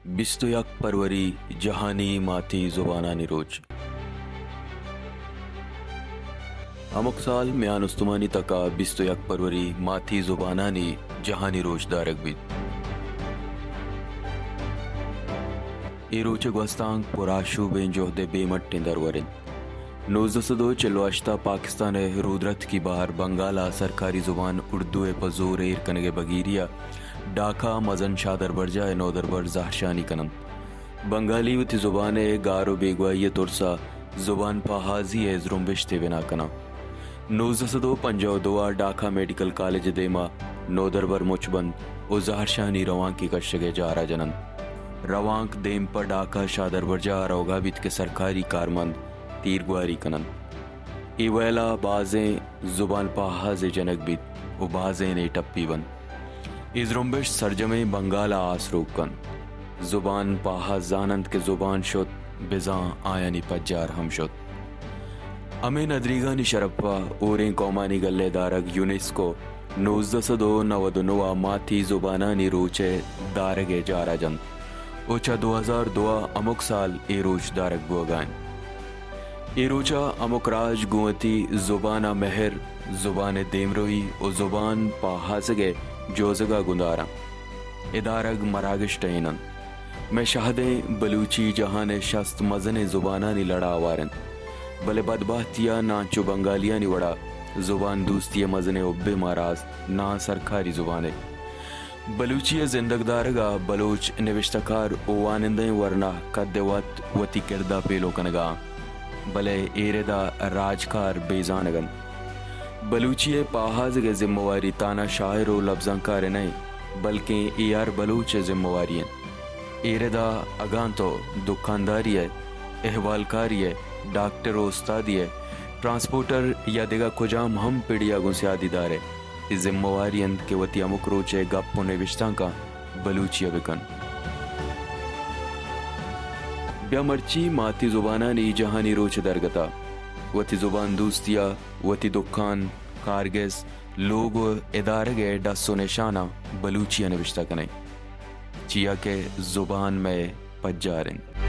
بیست ءُ یک پروری، جہانی ماتی زبانانی روچ۔ ہمک سال میان استمانی تک ءَ بیست ءُ یک پروری ماتی زبانانی جہانی روچ دارگ بیت۔ اے روچ ءِ گوستانک پرآشوبیں جہد ءِ بے مٹیں درور انت۔ نوزدہ سد ءُ چل ءُ ہشت ءَ پاکستان ءِ رودرتکی بہر بنگال ءَ سرکاری زبان اردو ءِ پہ زور ایر کنگ ءِ بگیری ءَ ڈھاکہ ءَ مزن شاہ دربرجاہ ءِ نودربر زہرشانی کن انت۔ بنگالی وتی زبان ءِ گار ءُ بیگواہی ءِ ترس ءَ زبان پاہازی ءِ زرمبشتے بنا کن انت۔ نوزدہ سد ءُ پنجاہ ءُ دو ءَ ڈھاکہ میڈیکل کالج ءِ دیم ءَ نودربر مچ بنت ءُ زہرشانی روانکے کشگ ءِ جار ءَ جن انت۔ روانک دیم پہ ڈھاکہ شاہ دربرجاہ ءَ روگ ءَ بیت کہ سرکاری کارمند تیرگواری کن انت۔ اے ویل ءَ بازیں زبان پاہاز ءِ جنگ بیت ءُ بازینے ٹپی بنت۔ اے زرمبشت سرجمیں بنگال ءَ آسروک کنت۔ زبان پاہاز زان انت کہ زبان شت، بزاں آیانی پجار ہم شت۔ ہمے ندریگانی شرپ ءَ ہوریں قومانی گلے دارگ یونیسکو نوزدہ سد ءُ نود ءُ نو ءَ ماتی زبانانی روچ ءِ دارگ ءِ جار ءَ جنت ءُ چہ دو ہزار دو ءَ ہمک سال اے روچ دارگ بوگ ءَ انت۔ اے روچ ءَ ہمک راج گوں وتی زبان ءِ مہر، زبان ءِ دیمروئی ءُ زبان پاہازگ ءِ جوزگ ءَ گوں دار انت۔ اے دارگ مراگش ٹہین انت۔ مئے شہدیں بلوچی جہان ءِ شست مزنیں زبانانی لڑ ءَ ہوار انت، بلے بدبہتی ءَ ناں چو بنگالیانی وڑ ءَ زبان دوستی ءِ مزنیں ہبے مارا است، ناں سرکاری زبانے۔ بلوچی ءِ زندگ دارگ ءَ بلوچ نبشتہ کار ءُ وانندہیں ورنا قد ءِ وت وتی کرد ءَ پیلو کنگ ءَ انت، بلے اے رد ءَ راجکار بے زانگ انت۔ بلوچی ءِ پاہازگ ءِ ذمہ واری تہنا شاعر ءُ لبزانکار ءِ نہ انت، بلکیں اے ہر بلوچ ءِ ذمہ واری انت۔ اے رد ءَ اگاں تو دکانداری ءِ، احوالکاری ءِ، ڈاکٹر ءُ استادی ءِ، ٹرانسپورٹر یا دگہ کجام ہم پڑی ءَ گوں سیادی دار ئے، تئی ذمہ واری انت کہ وتی ہمک روچ ءِ گپ ءُ نبشتانکاں بلوچی ءَ بہ کن۔ بیا مرچی ماتی زبانانی جہانی روچ ءِ درگت ءَ وتی زبان دوستی ءَ وتی دکان، کارگس، لوگ ءُ ادارگ ءِ ڈس ءُ نشاناں بلوچی ءَ نبشتہ کن ایں، چیا کہ زبان مئے پجار انت۔